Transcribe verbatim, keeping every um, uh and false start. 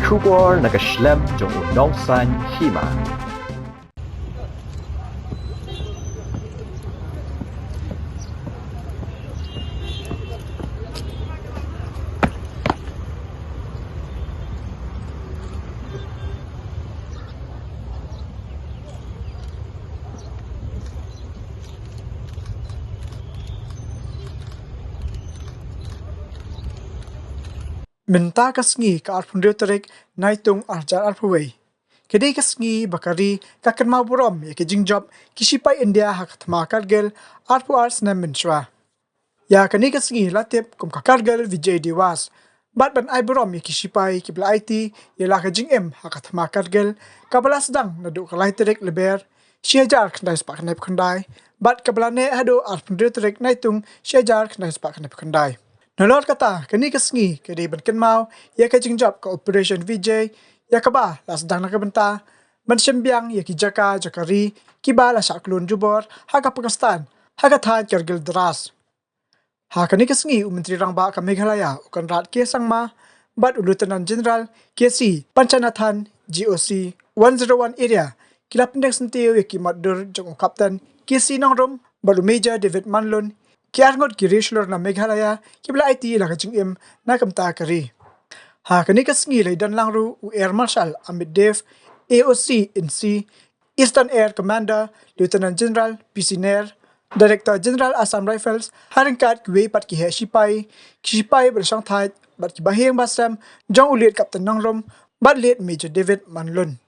Khubor na ka shlem jong u nongsan hima. Mynta ka sngi ka arphew hynriew tarik Naitung arhajar arphew wei. Ka dei ka sngi ba ka ri ka kynmaw burom ïa ka jingjop ki shipai India ha ka thma Kargil arphew ar snem mynshuwa. Ïa kane ka sngi la tip kum ka Kargil Vijay Diwas. Bad ban ai burom ïa ki shipai kiba la aiti ïa la ka jingim ha ka thma Kargil kaba la sdang naduh ka lai tarik Lber shi hajar khyndai spah khyndai phew khyndai bad kaba la neh haduh arphew hynriew tarik Naitung shi hajar khyndai spah khyndai phew khyndai. Nalor kata, kane ka sngi ka dei ban kynmaw ïa ka jingjop ka Operation Vijay ïa kaba la sdang na ka bynta ban shim biang ïa ki jaka jaka ri kiba la shah klun jubor ha ka Pakistan ha ka thaiñ Kargil Dras. Ha kane ka sngi u Myntri Rangbah ka Meghalaya u Conrad K Sangma bad u Lieutenant General K C Panchanathan, G O C one zero one area, ki la pyndeng syntiew ïa ki mot dur jong u Captain K C Nongrum bad u Major David Manlun, ki arngut ki riewshlur na Meghalaya kiba la aiti ïa la ka jingim na ka bynta ka ri. Ha kane ka sngi la ïadon lang ruh u Air Marshal Amit Dev, A O C in C, Eastern Air Commander Lieutenant General P C Nair, Director General Assam Rifles, ha ryngkat kiwei pat ki heh shipai, ki shipai ba la shongthait bad ki bahaïing bahasem jong u Late Captain Nongrum bad Late Major David Manlun.